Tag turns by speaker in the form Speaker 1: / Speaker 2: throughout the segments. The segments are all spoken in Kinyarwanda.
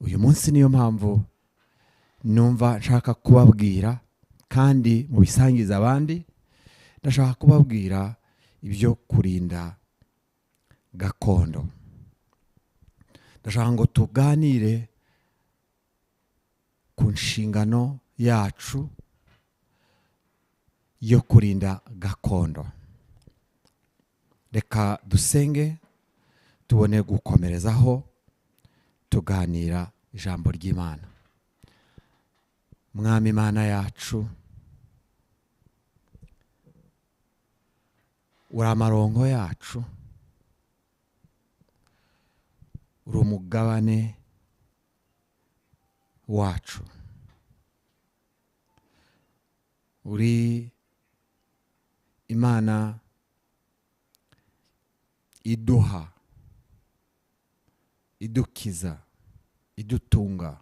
Speaker 1: Uyu munsi niyo mpamvu numva nshaka kubabwira kandi mubisangiza abandi. Ndashaka kubabwira ibyo kurinda gakondo. Ndashaka ngo tuganire ku nshingano yacu yo kurinda gakondo. Reka dusenge tubone gukomerezaho tuganira ijambo ry'Imana. Mwami Imana yacu, uri amarongo yacu, uri umugabane wacu, uri Imana iduha, idukiza, idutunga,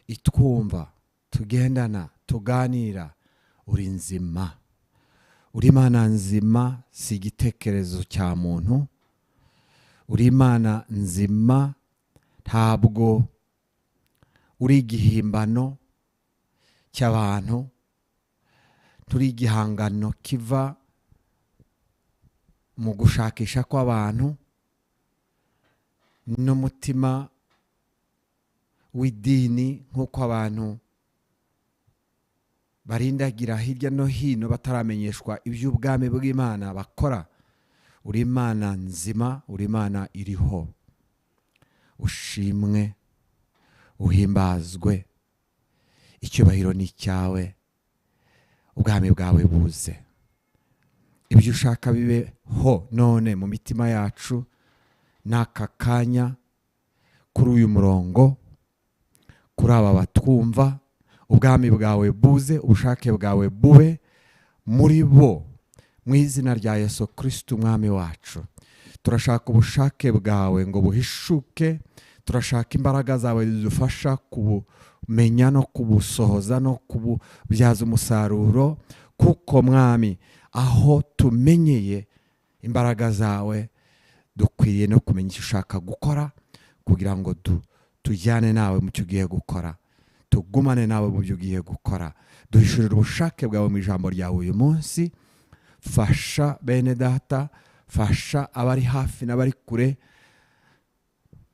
Speaker 1: itwumva, tugendana, tuganira. Uri nzima, uri Imana nzima, si igitekerezo cya muntu. Uri Imana nzima, ntabwo uri igihimbano cy'abantu, turi igihangano kiva mu gushakisha kw'abantu n'umutima w'idini, nk'uko abantu barindagira hirya no hino bataramenyeshwa iby'ubwami bw'Imana bakora. Uri Imana nzima, uri Imana iriho. Ushimwe, uhimbazwe, icyubahiro ni icyawe, ubwami bwawe buze. Ibyo ushaka bibeho none mu mitima yacu n'aka kanya, kuri uyu murongo, kuri aba batwumva. Ubwami bwawe buze, ubushake bwawe bube muri bo, mu izina rya Yesu Kristo umwami wacu. Turashaka ubushake bwawe ngo buhishuke, turashaka imbaraga zawe zidufasha kubumenya no kubusohoza no kububyaza umusaruro, kuko Mwami aho tumenyeye imbaraga zawe dukwiriye no kumenya icyo ushaka gukora, kugira ngo tujyane nawe mu cyo ugiye gukora, tugumane nawe mu byo ugiye gukora. Duhishurire ubushake bwawe mu ijambo ryawe uyu munsi. Fasha bene data, fasha abari hafi n'abari kure,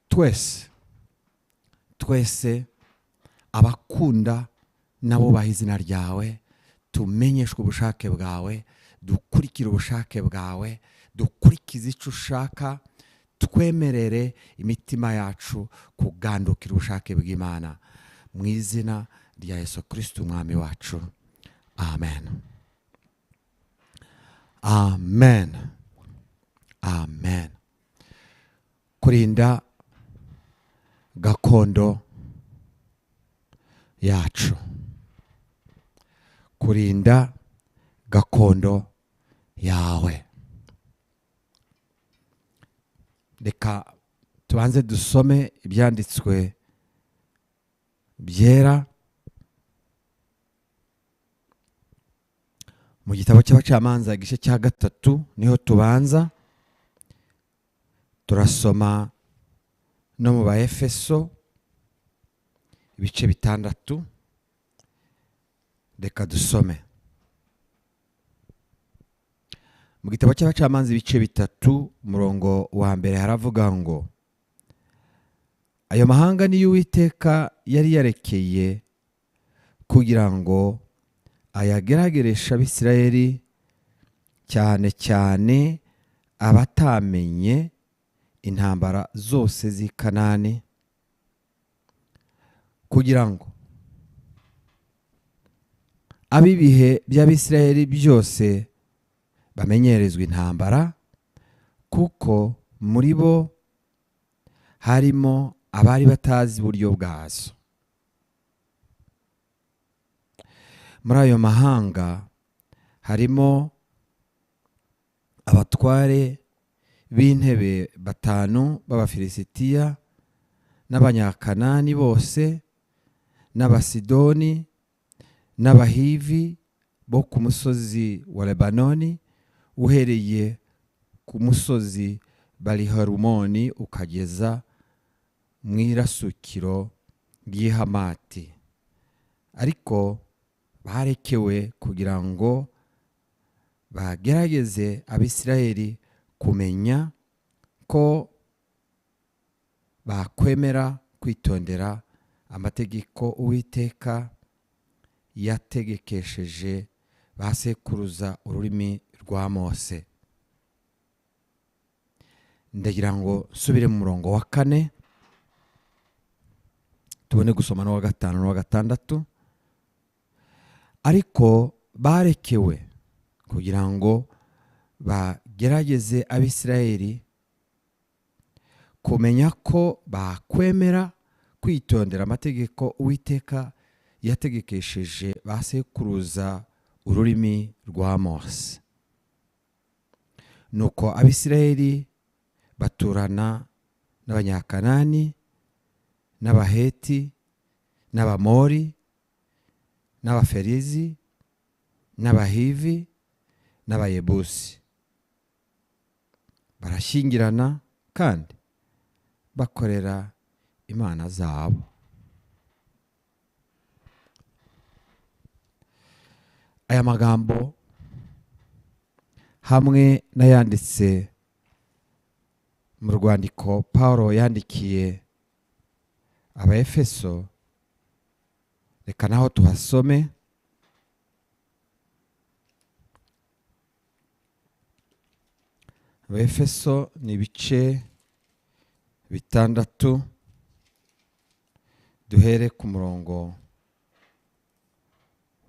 Speaker 1: twese twese abakunda n'abubaha izina ryawe, tumenyeshwe ubushake bwawe, dukurikire ubushake bwawe, dukurikize icyo ushaka, twemerere imitima yacu kugandukira ubushake bw'Imana, mu izina rya Yesu Kristo umwami wacu. Amen. Amen. Amen. Kurinda gakondo yacu, kurinda gakondo yawe. Reka tubanze dusome ibyanditswe byera mu gitabo cy'Abacamanza igice cya 3, niho tubanza turasoma no mu Baefeso ibice 6. Reka dusome mu gitabo cy'Abacamanza ibice 3 umurongo wa mbere, haravuga ngo: ayo mahanga niyo Uwiteka yari yarekeye kugira ngo ayagerageresha Abisirayeli, cyane cyane abatamenye intambara zose z'i Kanani, kugira ngo ab'ibihe by'Abisirayeli byose bamenyerezwe intambara, kuko muri bo harimo abari batazi uburyo bwazo. Muri ayo mahanga harimo abatware b'intebe 5 b'Abafilisitiya n'Abanyakanani bose n'Abasidoni n'Abahivi bo ku musozi wa Lebanoni, uhereye ku musozi Baliharumoni ukageza mu irasukiro ry'ihamati. Ariko barekewe kugira ngo bagerageze Abisirayeli kumenya ko bakwemera kwitondera amategeko Uwiteka yategekesheje basekuruza ururimi rwa Mose. Ndagira ngo nsubire mu murongo wa 4 tubone gusoma n'uwa 5 n'uwa 6. Ariko barekewe kugira ngo bagerageze Abisirayeli kumenya ko bakwemera kwitondera amategeko Uwiteka yategekesheje basekuruza ururimi rwa Mose. Nuko Abisirayeli baturana n'Abanyakanani n'Abaheti n'Abamori n'Abaferizi n'Abahivi n'Abayebusi. Barashyingirana kandi bakorera imana zabo. Aya magambo hamwe n'ayanditse mu rwandiko Paulo yandikiye Abaefeso, reka naho tuhasome. Abaefeso ni ibice 6, duhere ku murongo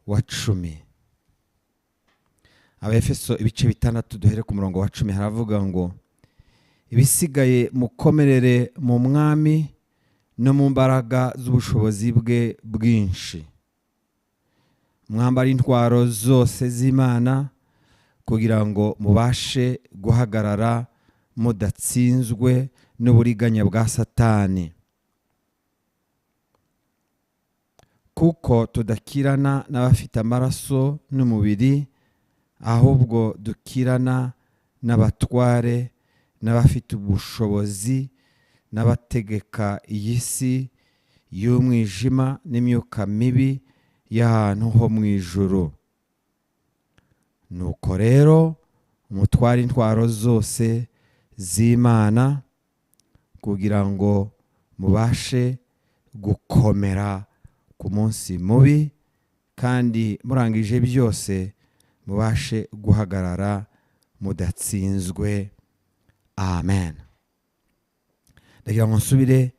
Speaker 1: wa 10. Abaefeso ibice 6 duhere ku murongo wa 10, haravuga ngo: ibisigaye mukomerere mu mwami no mu mbaraga z'ubushobozi bwe bwinshi, mwambara intwaro zose z'Imana kugira ngo mubashe guhagarara mudatsinzwe n'uburiganya bwa Satani. Kuko tudakirana n'abafite amaraso n'umubiri, ahubwo dukirana n'abatware n'abafite ubushobozi n'abategeka iyi si y'umwijima n'imyuka mibi y'ahantu ho mu ijuru. Nuko rero umutware intwaro zose z'Imana kugira ngo mubashe gukomera ku munsi mubi, kandi murangije byose mubashe guhagarara mudatsinzwe. Amen. Ndagira ngo nsubire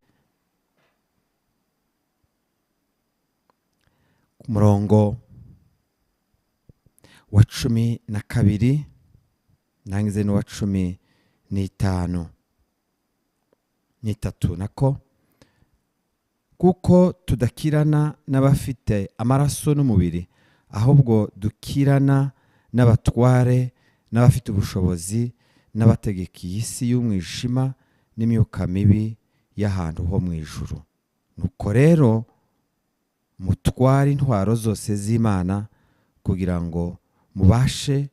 Speaker 1: ku murongo wa 12 nangize n'uwa 15 n'itatu nako. Kuko tudakirana n'abafite amaraso n'umubiri, ahubwo dukirana n'abatware n'abafite ubushobozi n'abategeka iyi si y'umwijima n'imyuka mibi y'ahantu ho mu ijuru. Nuko rero mutware intwaro zose z'Imana kugira ngo mubashe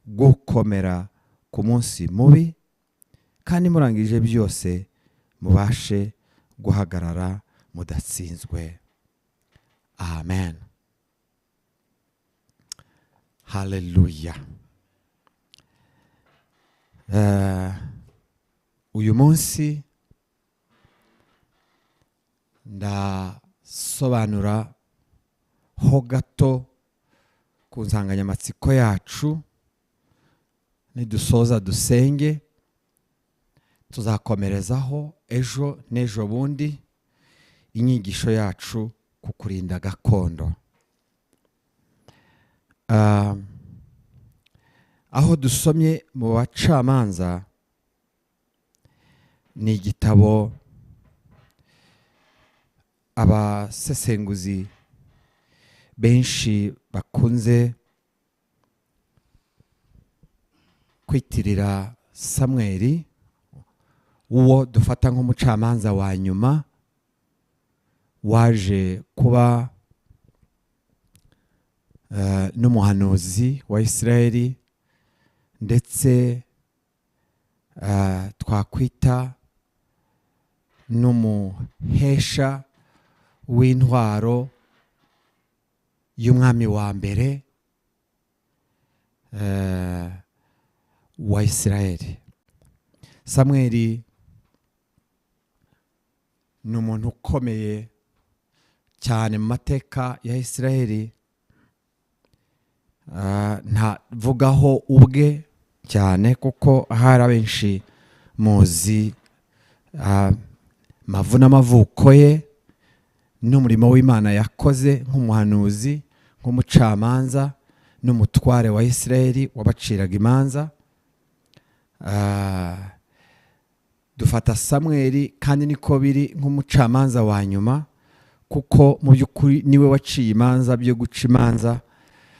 Speaker 1: gukomera ku munsi mubi, kandi murangije byose mubashe guhagarara mudatsinzwe. Amen. Haleluya. Uyu munsi ndasobanura ho gato ku nsanganyamatsiko yacu. Nidusoza dusenge, tuzakomerezaho ejo n'ejo bundi inyigisho yacu ku kurinda gakondo. Aho dusomye mu bacamanza ni igitabo abasesenguzi benshi bakunze kwitirira Samweli, uwo dufata nk'umucamanza wa nyuma waje kuba n'umuhanuzi wa Isirayeli, ndetse twakwita n'umuhesha w'intwaro y'umwami wa mbere wa Isirayeli. Samweli ni umuntu ukomeye cyane mu mateka ya Isirayeli. Ntavugaho ubwe cyane kuko hari abenshi muzi mavu n'amavuko ye n'umurimo w'Imana yakoze nk'umuhanuzi, nk'umucamanza n'umutware wa Isirayeli wabaciraga imanza. Dufata Samweli kandi niko biri nk'umucamanza wa nyuma, kuko mu by'ukuri niwe waciye imanza byo guca imanza.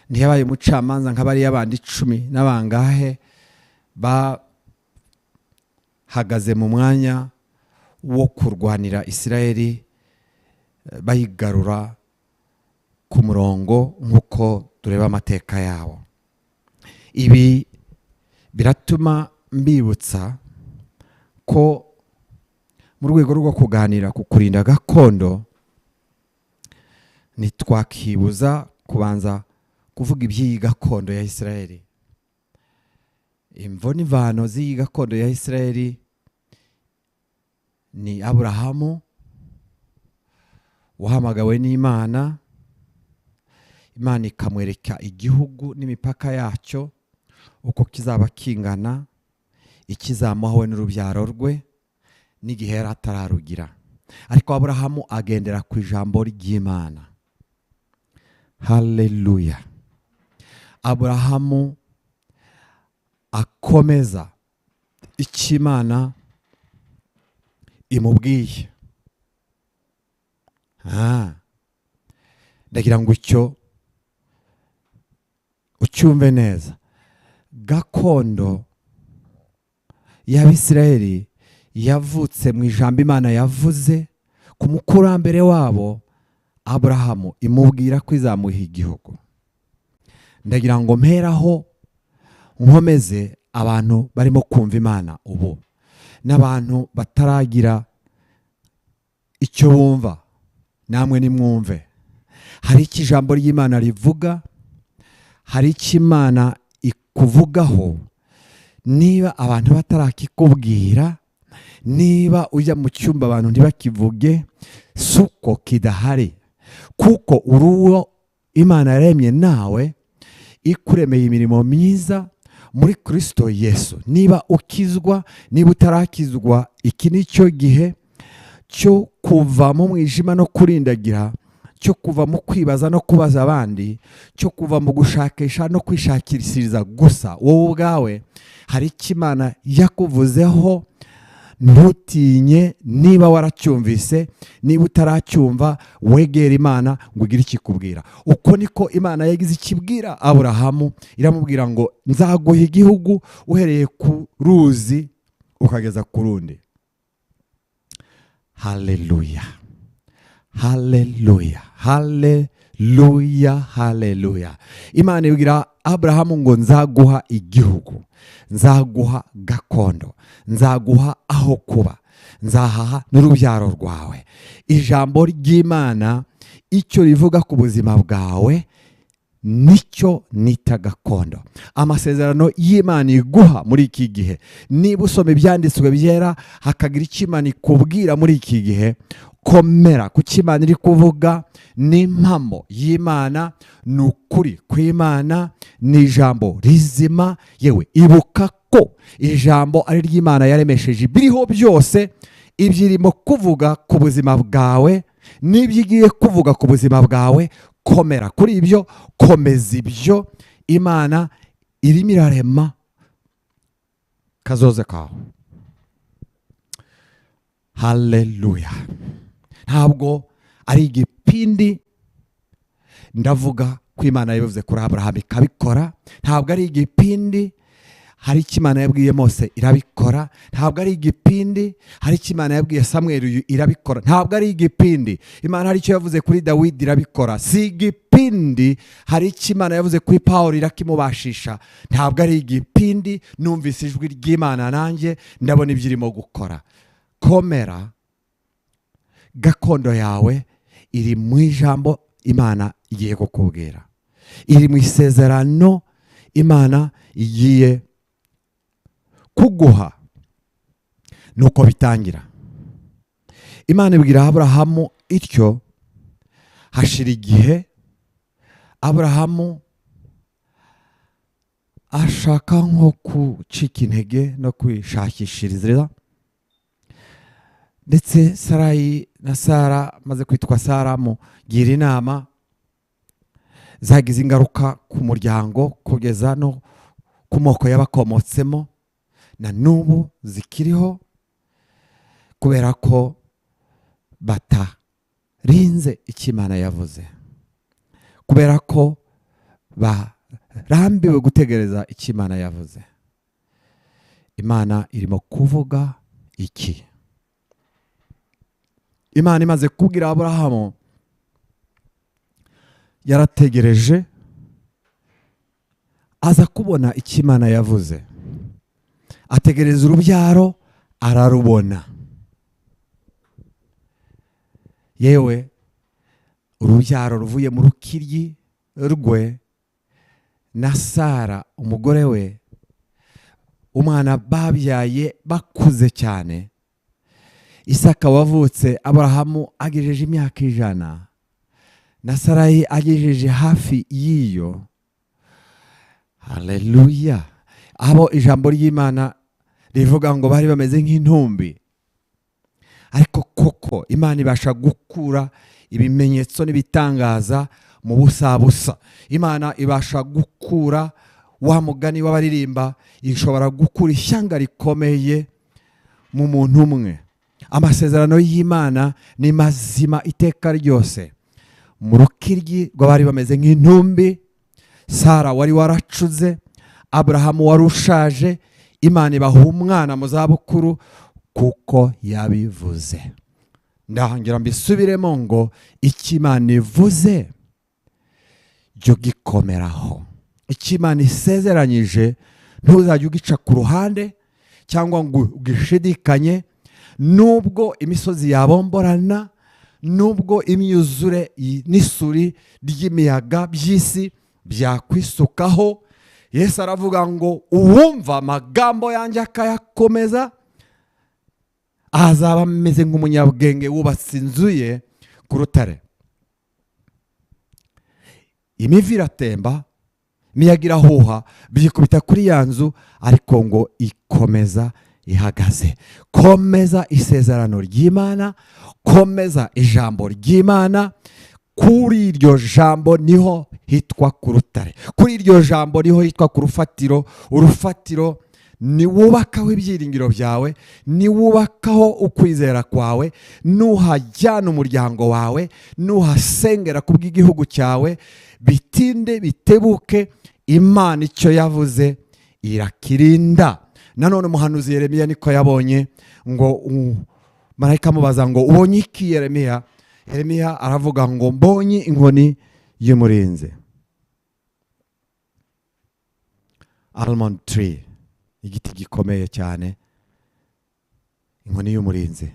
Speaker 1: Ntiyabaye umucamanza nka bariya bandi 10 n'abangahe bahagaze mu mwanya wo kurwanira Isirayeli bayigarura ku murongo nk'uko tureba amateka yabo. Ibi biratuma mbibutsa ko mu rwego rwo kuganira ku kurinda gakondo ntitwakibuza kubanza kuvuga iby'iyi gakondo ya Isirayeli. Imvo n'imvano z'iyi gakondo ya Isirayeli ni Aburahamu wahamagawe n'Imana, Imana ikamwereka igihugu n'imipaka yacyo uko kizaba kingana, ikizamuha we n'urubyaro rwe n'igihe yari atararugira. Ariko Aburahamu agendera ku ijambo ry'Imana. Haleluya. Aburahamu akomeza icyo Imana imubwiye. Ndagira ngo icyo ucyumve neza. Gakondo y'Abisirayeli yavutse mu ijambo Imana yavuze ku mukurambere wabo Aburahamu, imubwira ko izamuha igihugu. Ndagira ngo mperaho nkomeze abantu barimo kumva Imana ubu n'abantu bataragira icyo bumva, namwe nimwumve. Hari icyo ijambo ry'Imana rivuga, hari icyo Imana ikuvugaho. Niba abantu batarakikubwira, niba ujya mu cyumba abantu ntibakivuge, suko kidahari, kuko uruwo Imana yaremye nawe ikuremeye imirimo myiza muri Kristo Yesu. Niba ukizwa, niba utarakizwa, iki ni cyo gihe cyo kuva mu mwijima no kurindagira, cyo kuva mu kwibaza no kubaza abandi, cyo kuva mu gushakisha no kwishakishiriza gusa wowe ubwawe. Hari icyo Imana yakuvuzeho, ntutinye. Niba waracyumvise, niba utaracyumva, wegera Imana ngo ugire ikikubwira. Uko niko Imana yagize ikibwira Aburahamu, iramubwira ngo nzaguha igihugu uhereye ku ruzi ukageza ku rundi. Haleluya, haleluya, haleluya, haleluya. Imana ibwira Aburahamu ngo nzaguha igihugu, nzaguha gakondo, nzaguha aho kuba, nzahaha n'urubyaro rwawe. Ijambo ry'Imana icyo rivuga ku buzima bwawe nicyo nita gakondo. Amasezerano y'Imana iguha muri iki gihe, niba usoma ibyanditswe byera hakagira icyo Imana ikubwira muri iki gihe, komera ku cyo Imana iri kuvuga. Ni impamo y'Imana, ni ukuri kw'Imana, ni ijambo rizima. Yewe ibuka ko ijambo ari ry'Imana yaremesheje ibiriho byose. Ibyo irimo kuvuga ku buzima bwawe n'ibyo igiye kuvuga ku buzima bwawe, komera kuri ibyo, komeza ibyo. Imana irimo irarema kazoze kawe. Haleluya. Ntabwo ari igipindi ndavuga ko Imana yabivuze kuri Aburahamu ikabikora. Ntabwo ari igipindi, hari icyo Imana yabwiye Mose irabikora. Ntabwo ari igipindi, hari icyo Imana yabwiye Samweli irabikora. Ntabwo ari igipindi, Imana hari icyo yavuze kuri Dawidi irabikora. Si igipindi, hari icyo Imana yavuze kuri Pawulo irakimubashisha. Ntabwo ari igipindi, numvise ijwi ry'Imana nanjye ndabona ibyo irimo gukora. Komera Gakondo yawe iri mu ijambo Imana igiye kukubwira, iri mu isezerano Imana igiye kuguha. Nuko bitangira, Imana ibwira Aburahamu ityo. Hashira igihe, Aburahamu ashaka nko gucika intege no kwishakishiriza, ndetse Sarayi na Sara amaze kwitwa Sara amugira inama zagize ingaruka ku muryango kugeza no ku moko y'abakomotsemo, na n'ubu zikiriho, kubera ko batarinze icyo Imana yavuze, kubera ko barambiwe gutegereza icyo Imana yavuze. Imana irimo kuvuga iki? Imana imaze kubwira Aburahamu, yarategereje, aza kubona icyo Imana yavuze, ategereza urubyaro ararubona. Yewe, urubyaro ruvuye mu rukiryi rwe na Sara umugore we, umwana babyaye bakuze cyane, Isaka wavutse Aburahamu agejeje imyaka 100 na Sarayi agejeje hafi y'iyo. Haleluya! Abo ijambo ry'Imana rivuga ngo bari bameze nk'intumbi, ariko koko Imana ibasha gukura ibimenyetso n'ibitangaza mu busabusa. Imana ibasha gukura wa mugani w'abaririmba, ishobora gukura ishyanga rikomeye mu muntu umwe. Amasezerano y'Imana ni mazima iteka ryose. Mu rukiryi rw'abari bameze nk'intumbi, Sara wari waracuze, Aburahamu wari ushaje, Imana ibaha umwana mu zabukuru kuko yabivuze. Ndahangira mbisubiremo ngo icyo Imana ivuze jya ugikomeraho, icyo Imana isezeranyije ntuzajye ugica ku ruhande cyangwa ngo ugishidikanye. Nubwo imisozi yabomborana, nubwo imyuzure n'isuri ry'imiyaga by'isi byakwisukaho, Yesu aravuga ngo uwumva amagambo yanjye akayakomeza azaba ameze nk'umunyabwenge wubatse inzu ye ku rutare. Imivu iratemba, imiyaga irahuha, byikubita kuri ya nzu, ariko ngo ikomeza ihagaze. Komeza isezerano ry'Imana, komeza ijambo ry'Imana. Kuri iryo jambo niho hitwa ku rutare, kuri iryo jambo niho hitwa ku rufatiro. Urufatiro niwubakaho ibyiringiro byawe, niwubakaho ukwizera kwawe, nuhajyana umuryango wawe, nuhasengera ku bw'igihugu cyawe, bitinde bitebuke, Imana icyo yavuze irakirinda. Nanone umuhanuzi Yeremiya niko yabonye, ngo marayika amubaza ngo ubonye iki Yeremiya? Yeremiya aravuga ngo mbonye inkoni y'umurinzi, almond tree, igiti gikomeye cyane, inkoni y'umurinzi.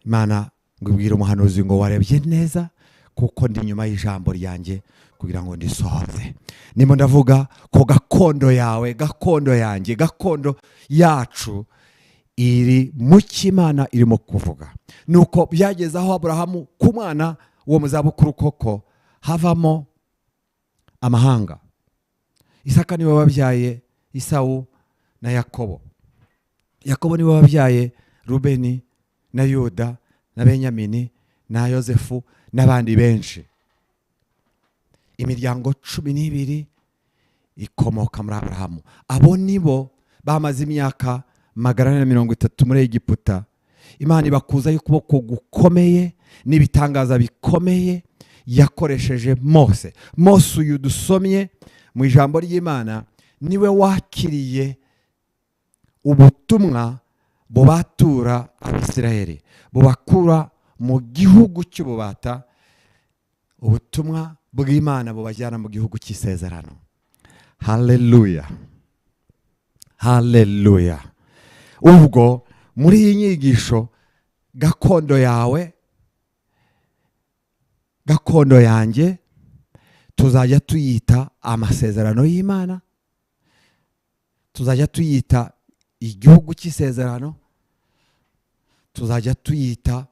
Speaker 1: Imana ngo ibwire umuhanuzi ngo warebye neza, kuko ndi inyuma y'ijambo ryanjye kugira ngo ndisohoze. Nimo ndavuga ko gakondo yawe, gakondo yanjye, gakondo yacu iri mu cy'Imana irimo kuvuga. Nuko byageze aho Aburahamu ku mwana wo mu zabukuru koko havamo amahanga. Isaka niwe wabyaye Isawu na Yakobo, Yakobo niwe wabyaye Rubeni na Yuda na Benyamini na Yosefu n'abandi benshi. Imiryango 12 ikomoka muri Aburahamu. Abo nibo bamaze imyaka 430 muri Egiputa. Imana ibakuzayo ukuboko gukomeye n'ibitangaza bikomeye yakoresheje Mose. Mose uyu dusomye mu ijambo ry'Imana niwe wakiriye ubutumwa bubatura Abisirayeli, bubakura mu gihugu cy'ububata, ubutumwa bw'Imana bubajyana mu gihugu cy'isezerano. Haleluya, haleluya. Ubwo muri iyi nyigisho Gakondo yawe, gakondo yanjye, tuzajya tuyita amasezerano y'Imana, tuzajya tuyita igihugu cy'isezerano, tuzajya tuyita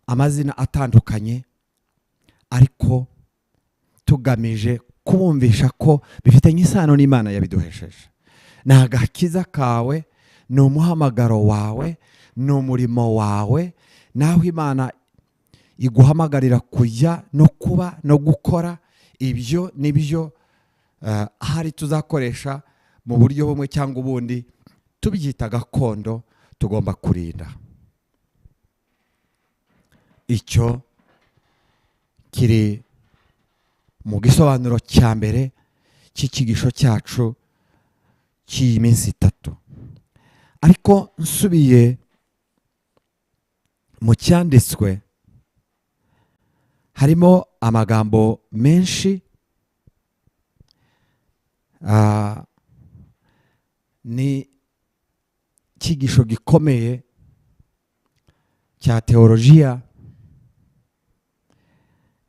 Speaker 1: amazina atandukanye, ariko tugamije kubumvisha ko bifitanye isano n'Imana yabiduhesheje. Ni agakiza kawe, ni umuhamagaro wawe, ni umurimo wawe, naho Imana iguhamagarira kujya no kuba no gukora. Ibyo nibyo ahari tuzakoresha mu buryo bumwe cyangwa ubundi, tubyita gakondo tugomba kurinda. Icyo kiri mu gisobanuro cya mbere cy'ikigisho cyacu cy'iyi minsi 3. Ariko nsubiye mu cyanditswe, harimo amagambo menshi, ni icyigisho gikomeye cya teolojiya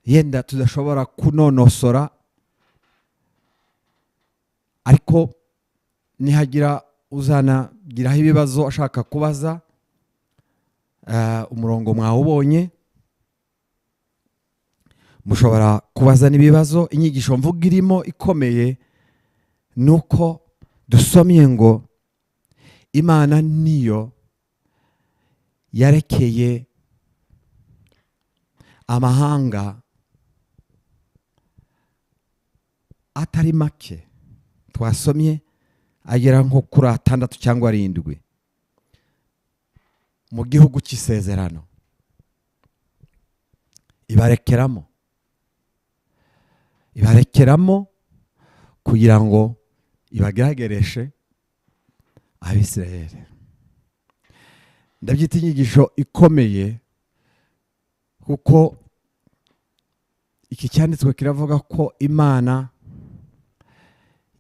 Speaker 1: yenda tudashobora kunonosora, ariko nihagira uzanagiraho ibibazo ashaka kubaza, umurongo mwawubonye, mushobora kubaza n'ibibazo. Inyigisho mvuga irimo ikomeye nuko dusomye ngo Imana niyo yarekeye amahanga atari make twasomye agera nko kuri 6 cyangwa 7 mu gihugu cy'isezerano, ibarekeramo kugira ngo ibageragereshe Abisirayeli. Ndabyita inyigisho ikomeye kuko iki cyanditswe kiravuga ko Imana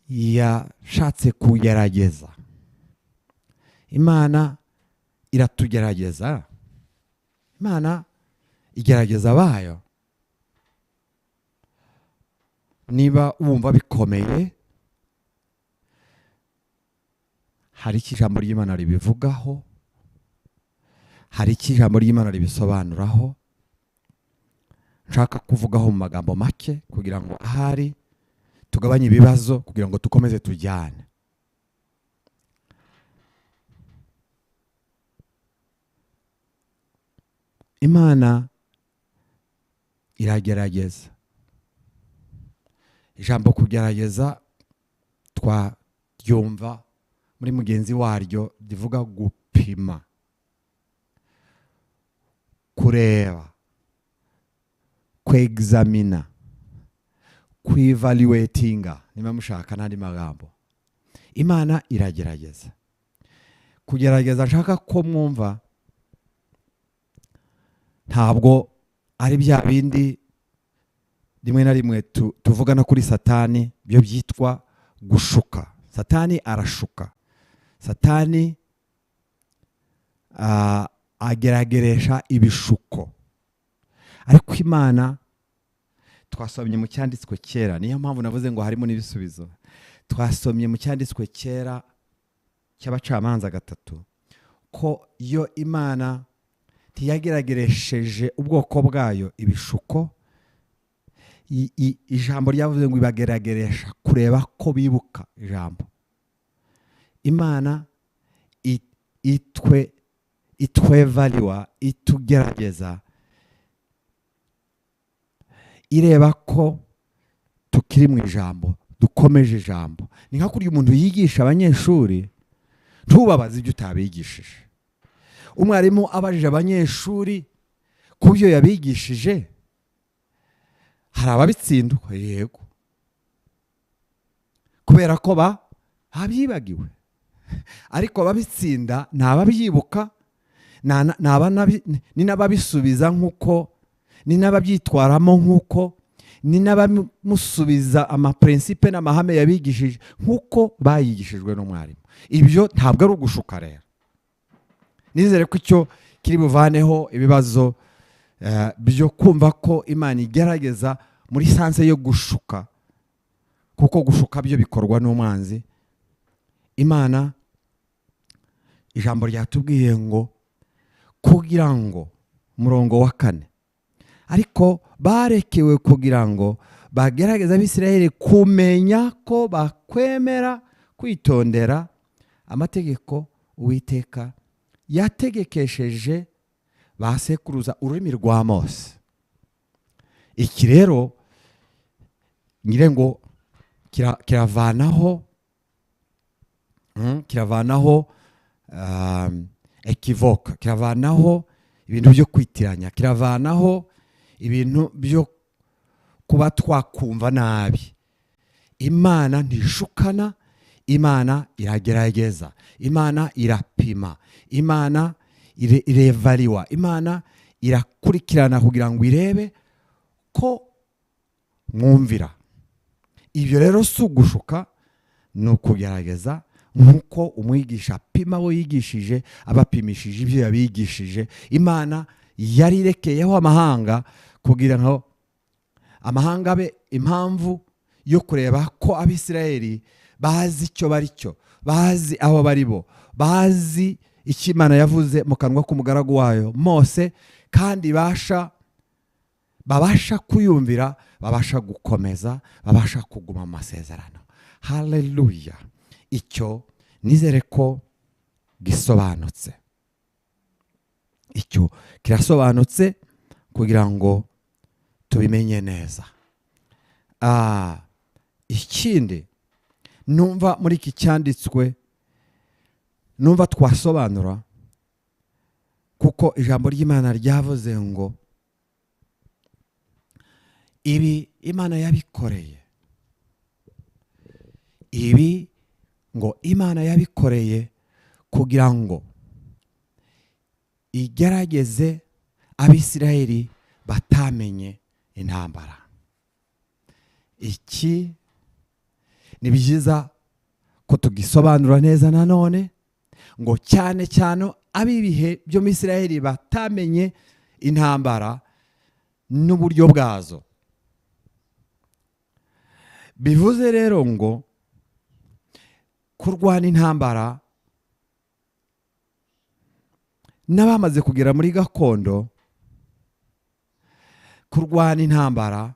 Speaker 1: yashatse kugerageza. Imana iratugerageza, Imana igerageza abayo. Niba wumva bikomeye, hari icyo ijambo ry'Imana ribivugaho, hari icyo ijambo ry'Imana ribisobanuraho, nshaka kuvugaho mu magambo make kugira ngo ahari tugabanye ibibazo, kugira ngo dukomeze tujyane. Imana iragerageza. Ijambo kugerageza twaryumva muri mugenzi waryo rivuga gupima, kureba, kwexamina, kwevaluatinga, niba mushaka n'andi magambo. Imana iragerageza. Kugerageza nshaka ko mwumva ntabwo ari bya bindi rimwe na rimwe tuvugana kuri Satani, byo byitwa gushuka. Satani arashuka. Satani agerageresha ibishuko. Ariko Imana twasomye mu cyanditswe kera, niyo mpamvu navuze ngo harimo n'ibisubizo. Twasomye mu cyanditswe kera cy'abacamanza 3 ko yo Imana ntiyagerageresheje ubwoko bwayo ibishuko. Ijambo ryavuze ngo ibagerageresha kureba ko bibuka ijambo. Imana itwevaliwa, itugerageza, ireba ko tukiri mu ijambo, dukomeje ijambo. Ni nka kurya umuntu yigisha abanyeshuri, ntubabaze ibyo utabigishije. Umwarimu abajije abanyeshuri ku byo yabigishije, hari ababitsindwa, yego, kubera ko babyibagiwe. Ariko ababitsinda ni ababyibuka, ni n'ababisubiza nk'uko, ni n'ababyitwaramo nk'uko, ni n'abamusubiza amaprincipe n'amahame yabigishije nk'uko bayigishijwe n'umwarimu. Ibyo ntabwo ari ugushuka rero. Nizere ko icyo Kiri buvaneho ibibazo byo kumva ko Imana igerageza muri sens yo gushuka, kuko gushuka byo bikorwa n'umwanzi. Imana, ijambo ryatubwiye ngo kugira ngo, umurongo wa 4, ariko barekewe kugira ngo bagerageza Abisirayeli kumenya ko bakwemera kwitondera amategeko Uwiteka yategekesheje ba sekuruza ururimi rwa Mose. Iki rero ngire ngo kiravanaho équivoque, kiravanaho ibintu byo kwitiranya, kiravanaho ibintu byo kuba twakumva nabi. Imana ntishukana, Imana iragerageza, Imana irapima, Imana irevariwa, Imana irakurikirana kugira ngo irebe ko mwumvira. Ibyo rero si ugushuka, ni ukugerageza, nk'uko umwigisha apima abo yigishije, abapimishije ibyo yabigishije. Imana yarirekeyeho amahanga kugira ngo amahanga abe impamvu yo kureba ko Abisirayeli bazi icyo bari cyo, bazi aho bari bo, bazi icyo Imana yavuze mu kanwa k'umugaragu wayo Mose, kandi babasha kuyumvira, babasha gukomeza, babasha kuguma mu masezerano. Haleluya! Icyo nizere ko gisobanutse, icyo kirasobanutse kugira ngo tubimenye neza. Ikindi numva muri iki cyanditswe numva twasobanura, kuko ijambo ry'Imana ryavuze ngo ibi Imana yabikoreye, ibi ngo Imana yabikoreye kugira ngo igerageze Abisirayeli batamenye intambara. Iki ni byiza ko tugisobanura neza nanone, ngo cyane cyane ab'ibihe byo mu Isirayeli batamenye intambara n'uburyo bwazo. Bivuze rero ngo kurwana intambara n'abamaze kugera muri gakondo, kurwana intambara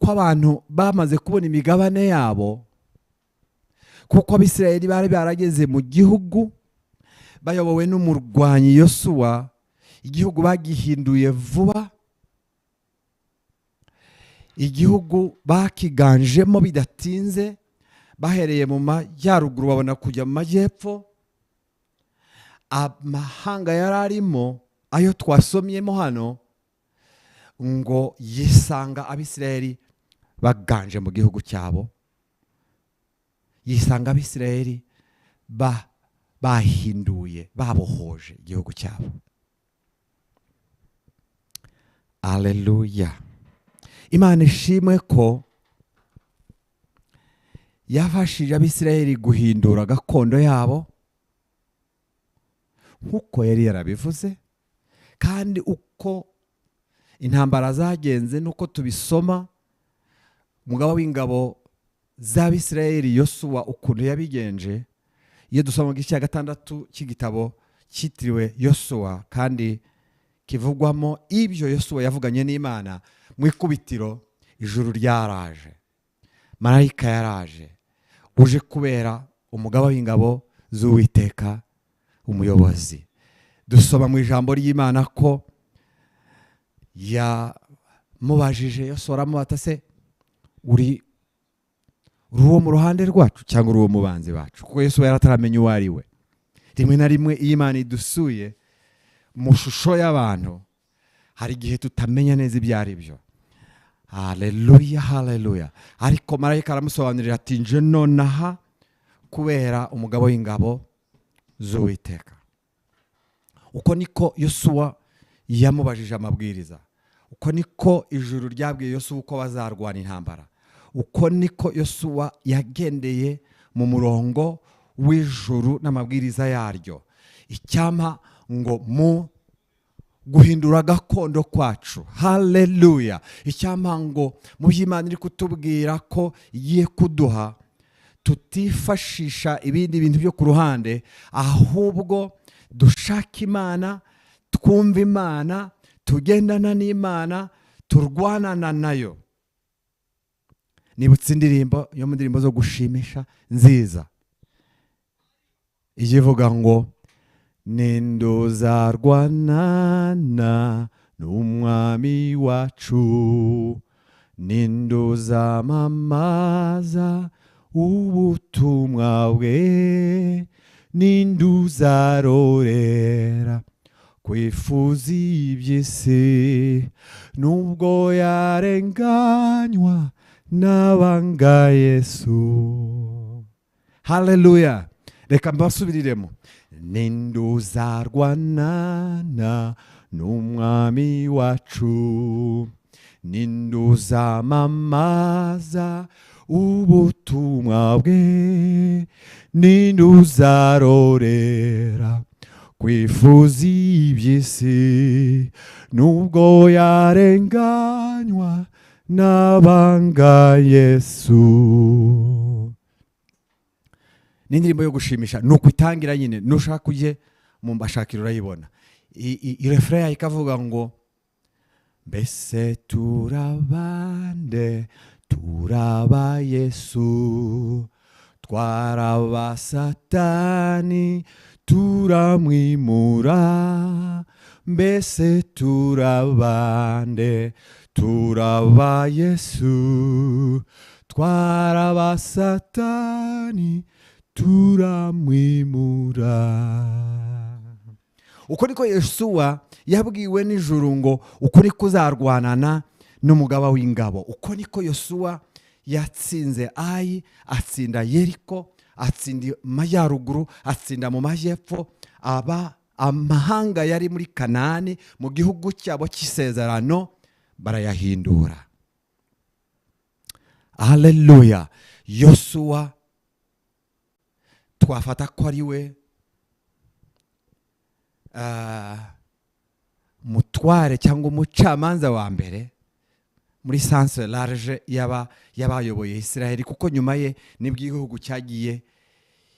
Speaker 1: kw'abantu bamaze kubona imigabane yabo, kuko Abisirayeli bari barageze mu gihugu bayobowe n'umurwanyi Yosuwa, igihugu bagihinduye vuba, igihugu bakiganjemo bidatinze, bahereye mu majyaruguru babona kujya mu majyepfo. Amahanga yari arimo ayo twasomyemo hano ngo yisanga Abisirayeli baganje mu gihugu cyabo, yisanga Abisirayeli bahinduye, babohoje igihugu cyabo. Aleluya! Imana ishimwe ko yafashije Abisirayeli guhindura gakondo yabo nkuko yari yarabivuze, kandi uko intambara zagenze nuko tubisoma, umugaba w'ingabo z'Abisirayeli Yosuwa ukuntu yabigenje. Iyo dusoma igice cya 6 cy'igitabo cyitiriwe Yosuwa, kandi kivugwamo ibyo Yosuwa yavuganye n'Imana, mu ikubitiro ijuru ryaraje, marayika yaraje uje kubera umugaba w'ingabo z'Uwiteka umuyobozi. Dusoma mu ijambo ry'Imana ko yamubajije Yosuwa, aramubaza se uri uwo mu ruhande rwacu cyangwa uri uwo mu banzi bacu, kuko Yesu yari ataramenya uwo ari we. Rimwe na rimwe iyo Imana idusuye mu shusho y'abantu, hari igihe tutamenya neza ibyo ari byo. Haleluya, haleluya! Ariko marayika aramusobanurira ati nje nonaha kubera umugabo w'ingabo z'Uwiteka. Uko niko Yosuwa yamubajije amabwiriza, uko niko ijuru ryabwiye Yosuwa uko bazarwana intambara, uko niko Yosuwa yagendeye mu murongo w'ijuru n'amabwiriza yaryo. Icyampa ngo mu guhindura gakondo kwacu. Haleluya! Icyampa ngo mu by'Imana iri kutubwira ko igiye kuduha, tutifashisha ibindi bintu byo ku ruhande, ahubwo dushaka Imana, twumva Imana, tugendana n'Imana, turwanana nayo. Nibutse indirimbo yo mu ndirimbo zo gushimisha nziza ivuga ngo ninduzarwanana n'umwami wacu, ninduzamamaza ubutumwa bwe, ninduzarorera kwifuza iby'isi, nubwo yarenganywa n'abanga Yesu. Haleluya! Reka mbasubiriremo. Ninduzarwanana n'umwami wacu, ninduzamamaza ubutumwa bwe, ninduzarorera kwifuza iby'isi, nubwo yarenganywa n'abanga Yesu. Ni indirimbo yo gushimisha, ni ukwitangira nyine. Nushaka ujye mu mbashakira urayibona. Refrain yayo ikavuga ngo mbese turabande, turaba Yesu, twaraba Satani turamwimura, mbese turabande, turaba Yesu, twaraba Satani turamwimura. Uko niko Yosuwa yabwiwe n'ijuru ngo uko niko uzarwanana n'umugaba w'ingabo. Uko niko Yosuwa yatsinze Ayi, atsinda Yeriko, atsinda amajyaruguru, atsinda mu majyepfo, aba amahanga yari muri Kanani mu gihugu cyabo cy'isezerano barayahindura. Haleluya! Yosuwa twafata ko ari we mutware cyangwa umucamanza wa mbere muri sens large yaba yabayoboye Israel, kuko nyuma ye nibwo igihugu cyagiye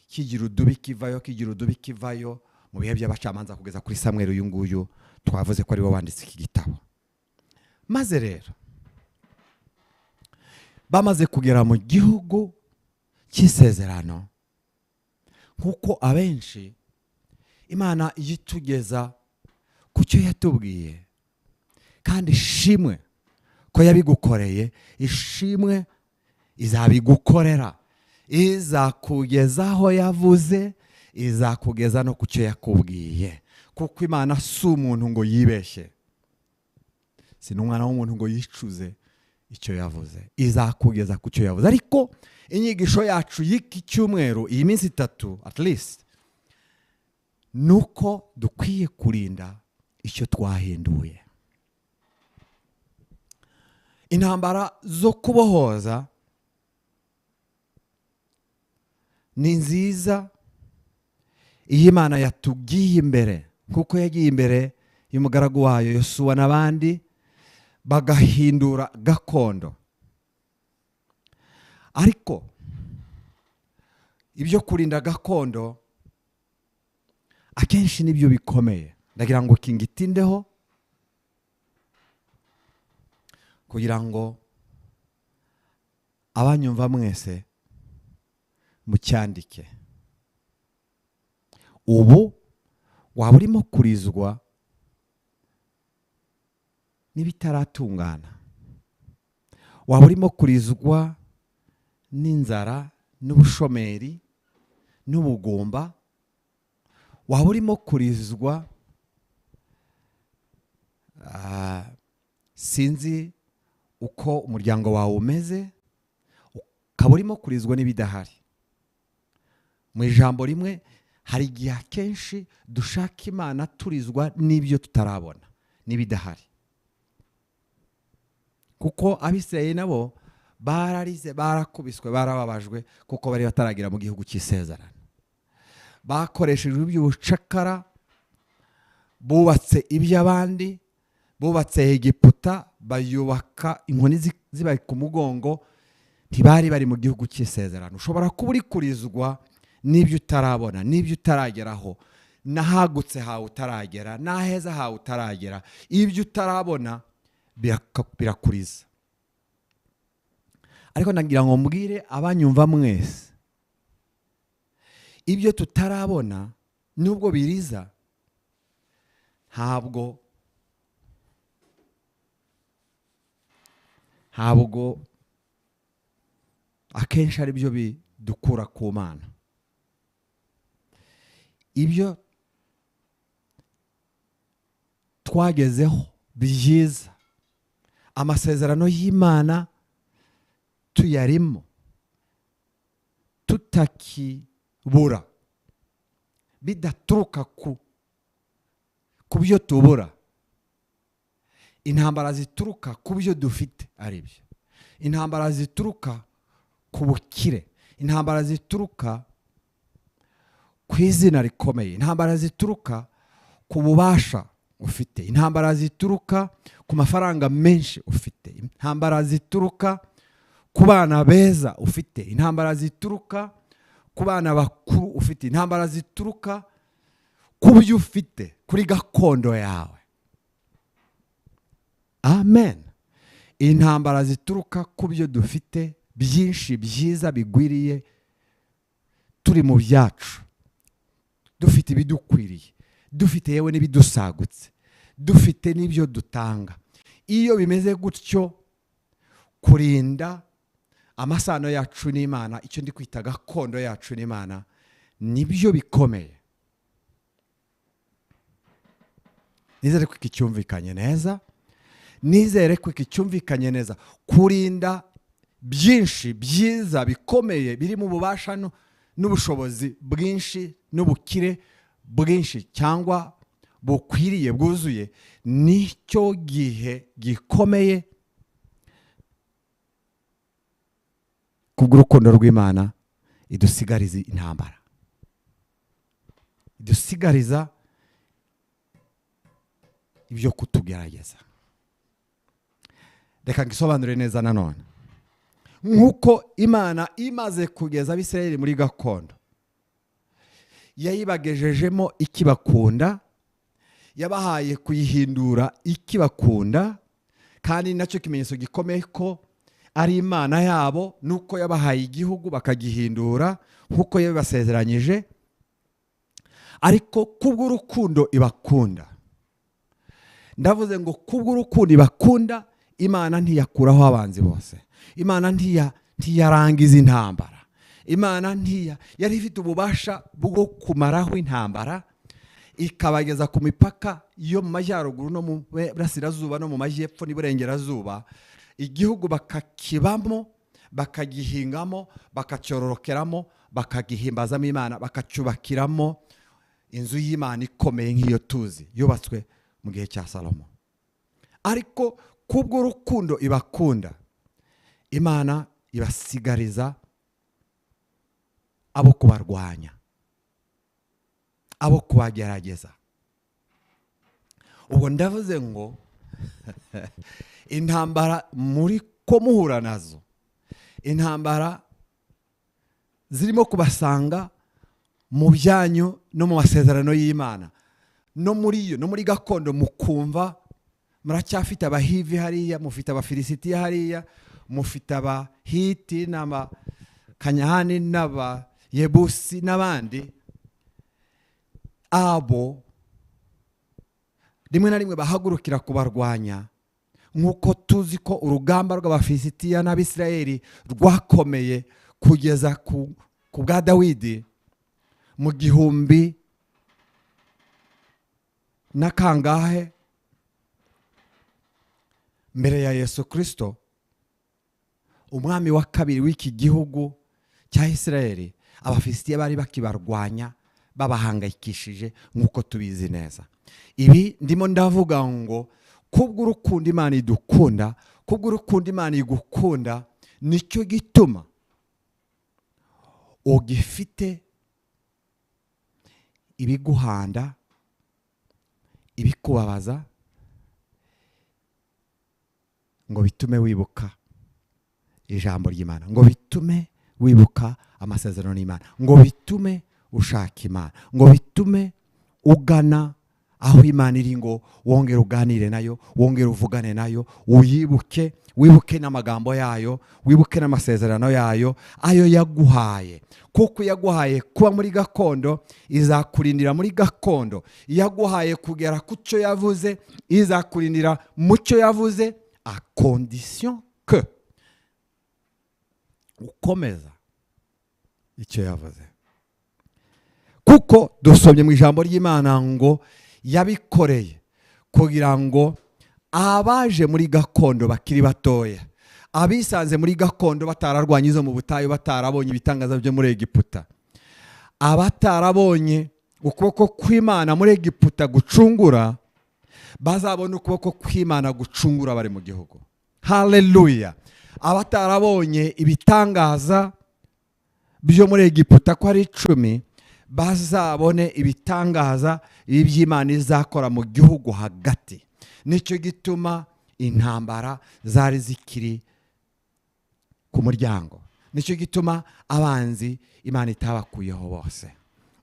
Speaker 1: kigira udubi kivayo, kigira udubi kivayo mu bihe by'abacamanza kugeza kuri Samuel uyu nguyu twavuze ko ari we wanditse iki gitabo. Maze rero bamaze kugera mu gihugu cy'isezerano, nkuko abenshi Imana yitugeza ku cyo yatubwiye, kandi ishimwe ko yabigukoreye, ishimwe izabigukorera, izakugeza aho yavuze, izakugeza no ku cyo yakubwiye, kuko Imana si umuntu ngo yibeshye, si n'umwana w'umuntu ngo yicuze icyo yavuze, izakugeza ku cyo yavuze. Ariko inyigisho yacu y'iki cyumweru, iyi minsi itatu at least, nuko dukwiye kurinda icyo twahinduye. Intambara zo kubohoza ni nziza iyo Imana yatugiye imbere, kuko yagiye imbere y'umugaragu wayo Yosuwa n'abandi bagahindura gakondo. Ariko ibyo kurinda gakondo akenshi nibyo bikomeye. Ndagira ngo kingitindeho kugira ngo abanyumva mwese mucyandike. Ubu waba urimo kurizwa n'ibitaratungana, waba urimo kurizwa n'inzara n'ubushomeri n'ubugumba, waba urimo kurizwa sinzi uko umuryango wawe umeze, ukaba urimo kurizwa n'ibidahari. Mu ijambo rimwe, hari igihe akenshi dushaka Imana turizwa n'ibyo tutarabona n'ibidahari, kuko Abisirayeli nabo bararize, barakubiswe, barababajwe, kuko bari bataragira mu gihugu cy'isezerano. Bakoreshejwe iby'ubucakara, Bubatse iby'abandi, bubatse Egiputa, bayubaka inkoni zibari ku mugongo, ntibari bari mu gihugu cy'isezerano. Ushobora kuba uri kurizwa n'ibyo utarabona, n'ibyo utarageraho, n'ahagutse hawe utaragera, n'aheza hawe utaragera. Ibyo utarabona birakuriza. Ariko ndagira ngo mbwire abanyumva mwese, ibyo tutarabona nubwo biriza, ntabwo akenshi ari byo bidukura ku Mana. Ibyo twagezeho byiza, amasezerano y'Imana tuyarimo, tutakibura, bidaturuka ku byo tubura. Intambara zituruka ku byo dufite ari byo, intambara zituruka ku bukire, intambara zituruka ku izina rikomeye, intambara zituruka ku bubasha ufite, intambara zituruka ku mafaranga menshi ufite, intambara zituruka ku bana beza ufite, intambara zituruka ku bana bakuru ufite, intambara zituruka ku byo ufite, kuri gakondo yawe. Amen. Intambara zituruka ku byo dufite byinshi byiza bigwiriye, turi mu byacu, dufite ibidukwiriye, dufite yewe n'ibidusagutse, dufite n'ibyo dutanga. Iyo bimeze gutyo, kurinda amasano yacu n'Imana, icyo ndi kwita gakondo yacu n'Imana, nibyo bikomeye. Nizere ko iki cyumvikanye neza. Nizere ko iki cyumvikanye neza. Kurinda byinshi byiza bikomeye biri mu bubasha n'ubushobozi bwinshi n'ubukire bwinshi cyangwa bukwiriye bwuzuye, nicyo gihe gikomeye kubw'urukundo rw'Imana idusigariza intambara, idusigariza ibyo kutugerageza. Reka ngisobanure neza nanone. Nkuko Imana imaze kugeza Abisirayeli muri gakondo, yayibagejejemo ikibakunda, yabahaye kuyihindura ikibakunda, kandi nacyo kimenyetso gikomeye ko ari Imana yabo, nuko yabahaye igihugu bakagihindura nkuko yabibasezeranyije. Ariko kubw'urukundo ibakunda, ndavuze ngo kubw'urukundo ibakunda, Imana ntiyakuraho abanzi bose, Imana ntiyarangiza intambara, Imana yari ifite ububasha bwo kumaraho intambara, ikabageza ku mipaka yo mu majyaruguru no mu burasirazuba no mu majyepfo n'iburengerazuba, igihugu bakakibamo, bakagihingamo, bakacyororokeramo, bakagihimbazamo Imana, bakacyubakiramo inzu y'Imana ikomeye nk'iyo tuzi yubatswe mu gihe cya Salomo. Ariko kubw'urukundo ibakunda, Imana ibasigariza abo kubarwanya, abo kubagerageza. Ubwo ndavuze ngo intambara muri ko muhura nazo, intambara zirimo kubasanga mu byanyu no mu masezerano y'Imana, no muri yo, no muri gakondo, mukumva muracyafite abahivi hariya, mufite abafilisitiya hariya, mufite abahiti n'abakanyahani n'abayebusi n'abandi. Abo rimwe na rimwe bahagurukira kubarwanya, nk'uko tuzi ko urugamba rw'abafilisitiya n'Abisirayeli rwakomeye kugeza ku bwa Dawidi mu 1000 na kangahe mbere ya Yesu Kristo, umwami wa kabiri w'iki gihugu cya Isirayeli. Abafilisitiya bari bakibarwanya, babahangayikishije nk'uko tubizi neza. Ibi ndimo ndavuga ngo kubw'urukundo Imana idukunda, kubw'urukundo Imana igukunda, nicyo gituma ugifite ibiguhanda, Ibikubabaza ngo bitume wibuka ijambo ry'Imana, ngo bitume wibuka amasezerano y'Imana, ngo bitume ushaka Imana, ngo bitume ugana aho Imana iri, ngo wongere uganire nayo, wongere uvugane nayo, uyibuke, wibuke n'amagambo yayo, wibuke n'amasezerano yayo ayo yaguhaye. Kuko yaguhaye kuba muri gakondo, izakurindira muri gakondo. Yaguhaye kugera ku cyo yavuze, izakurindira mu cyo yavuze, à condition que ukomeza icyo yavuze. Kuko dusomye mu ijambo ry'Imana ngo yabikoreye kugira ngo abaje muri gakondo bakiri batoya, abisanze muri gakondo batararwanye izo mu butayu, batarabonye ibitangaza byo muri Egiputa, abatarabonye ukuboko kw'Imana muri Egiputa gucungura, bazabona ukuboko kw'Imana gucungura bari mu gihugu. Haleluya! Abatarabonye ibitangaza byo muri Egiputa ko ari 10, bazabone ibitangaza iby'Imana izakora mu gihugu hagati. Nicyo gituma intambara zari zikiri ku muryango, nicyo gituma abanzi Imana itabakuyeho bose.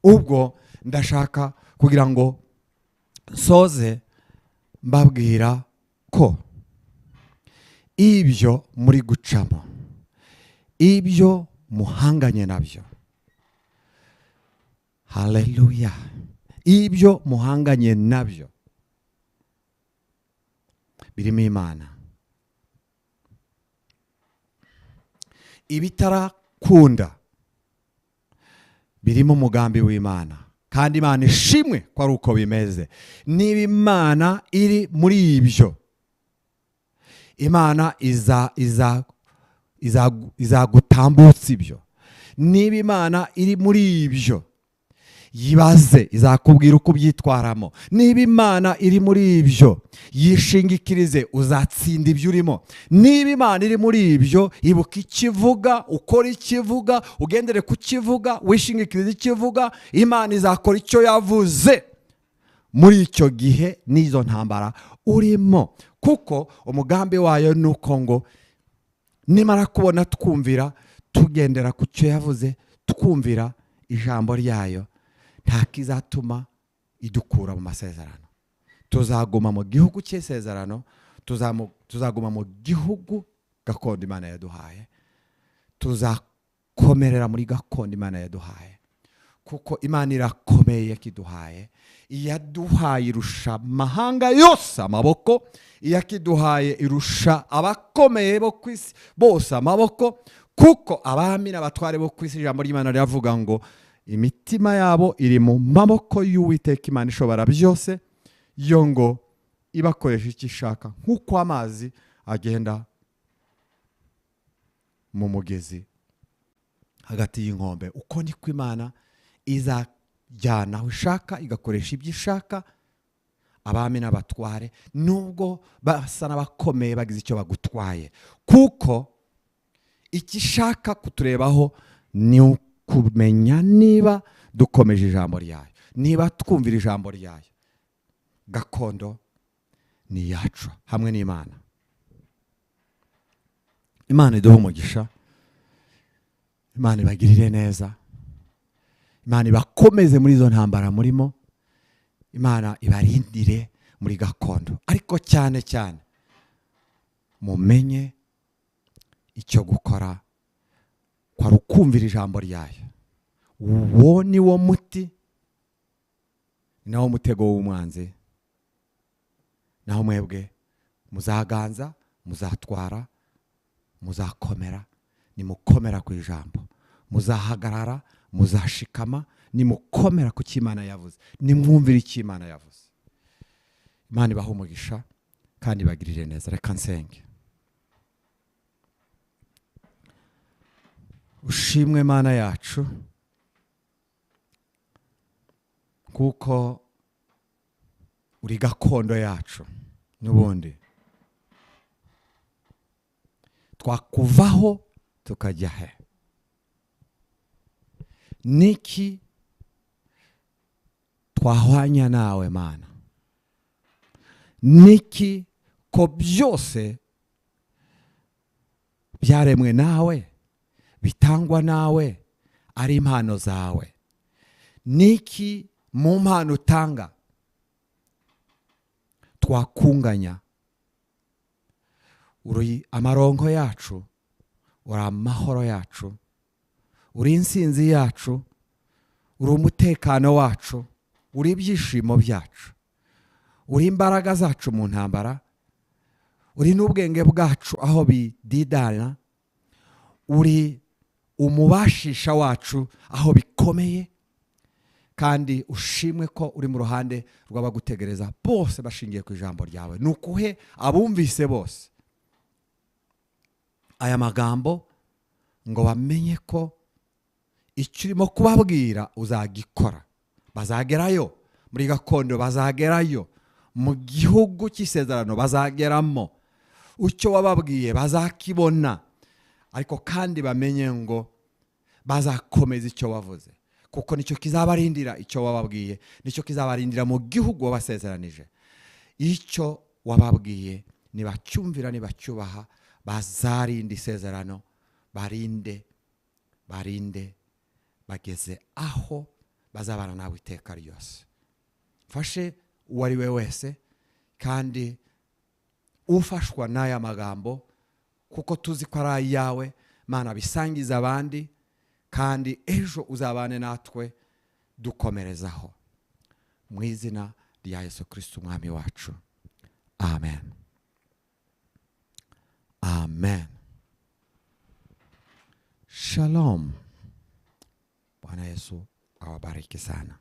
Speaker 1: Ubwo ndashaka kugira ngo nsoze mbabwira ko ibyo muri gucamo, ibyo muhanganye nabyo, haleluya, ibyo muhanganye nabyo birimo Imana. Ibitarakunda birimo umugambi w'Imana, kandi Imana ishimwe ko ari uko bimeze. Niba Imana iri muri ibyo, Imana izagutambutsa ibyo. Niba Imana iri muri ibyo, yibaze, izakubwira uko ubyitwaramo. Niba Imana iri muri ibyo, yishingikirize, uzatsinda ibyo urimo. Niba Imana iri muri ibyo, ibuka ikivuga, ukora ikivuga, ugendere ku kivuga, wishingikirize ikivuga. Imana izakora icyo yavuze muri icyo gihe n'izo ntambara urimo. Kuko umugambi wayo ni uko ngo nimara kubona twumvira, tugendera ku cyo yavuze, twumvira ijambo ryayo, nta kizatuma idukura mu masezerano. Tuzaguma mu gihugu cy'isezerano, tuzaguma mu gihugu gakondo Imana yaduhaye, tuzakomerera muri gakondo Imana yaduhaye. Kuko Imana irakomeye yakiduhaye, iyaduhaye irusha amahanga yose amaboko, iyakiduhaye irusha abakomeye bo ku isi bose amaboko. Kuko abami n'abatware bo ku isi, ijambo ry'Imana riravuga ngo imitima yabo iri mu maboko y'Uwiteka Imana ishobora byose, yo ngo ibakoresha icyo ishaka, nk'uko amazi agenda mu mugezi hagati y'inkombe, uko niko Imana izajyana aho ishaka, igakoresha ibyo ishaka. Abami n'abatware nubwo basa n'abakomeye bagize icyo bagutwaye, kuko icyo ishaka kuturebaho ni kumenya niba dukomeje ijambo ryayo, niba twumvira ijambo ryayo. Gakondo ni yacu hamwe n'Imana. Imana iduhe umugisha, Imana ibagirire neza, Imana ibakomeze muri izo ntambara murimo, Imana ibarindire muri gakondo. Ariko cyane cyane mumenye icyo gukora, kwari ukumvira ijambo ryayo. Uwo ni wo muti, nawo mutego w'umwanzi. Naho mwebwe muzaganza, muzatwara, muzakomera. Nimukomera ku ijambo, muzahagarara, muzashikama. Nimukomera ku cyo Imana yavuze, nimwumvira icyo Imana yavuze. Imana ibahe umugisha kandi ibagirire neza. Reka nsenge. Ushimwe Mana yacu, kuko uri gakondo yacu. N'ubundi twakuvaho tukajya he? Niki twahwanya nawe Mana? Niki ko byose byaremwe nawe, bitangwa nawe, ari impano zawe? Niki mu mpano utanga twakunganya? Uri amaronko yacu, uri amahoro yacu, uri insinzi yacu, uri umutekano wacu, uri ibyishimo byacu, uri imbaraga zacu mu ntambara, uri n'ubwenge bwacu aho bididana, uri umubashisha wacu aho bikomeye. Kandi ushimwe ko uri mu ruhande rw'abagutegereza bose bashingiye ku ijambo ryawe. Nukuhe abumvise bose aya magambo ngo bamenye ko icyo urimo kubabwira uzagikora. Bazagerayo muri gakondo, bazagerayo mu gihugu cy'isezerano, bazageramo icyo wababwiye bazakibona. Ariko kandi bamenye ngo bazakomeza icyo wavuze, kuko nicyo kizabarindira icyo wababwiye, nicyo kizabarindira mu gihugu wabasezeranije. Icyo wababwiye nibacyumvira, nibacyubaha, bazarinda isezerano, barinde, barinde bageze aho bazabana nawe iteka ryose. Mfashe uwo ari we wese kandi ufashwa n'aya magambo, kuko tuzi ko ari ayawe. Mana, bisangiza abandi, kandi ejo uzabane natwe dukomerezaho. Mu izina rya Yesu Kristo umwami wacu, amen. Amen. Shalom. Bwana Yesu awabariki sana.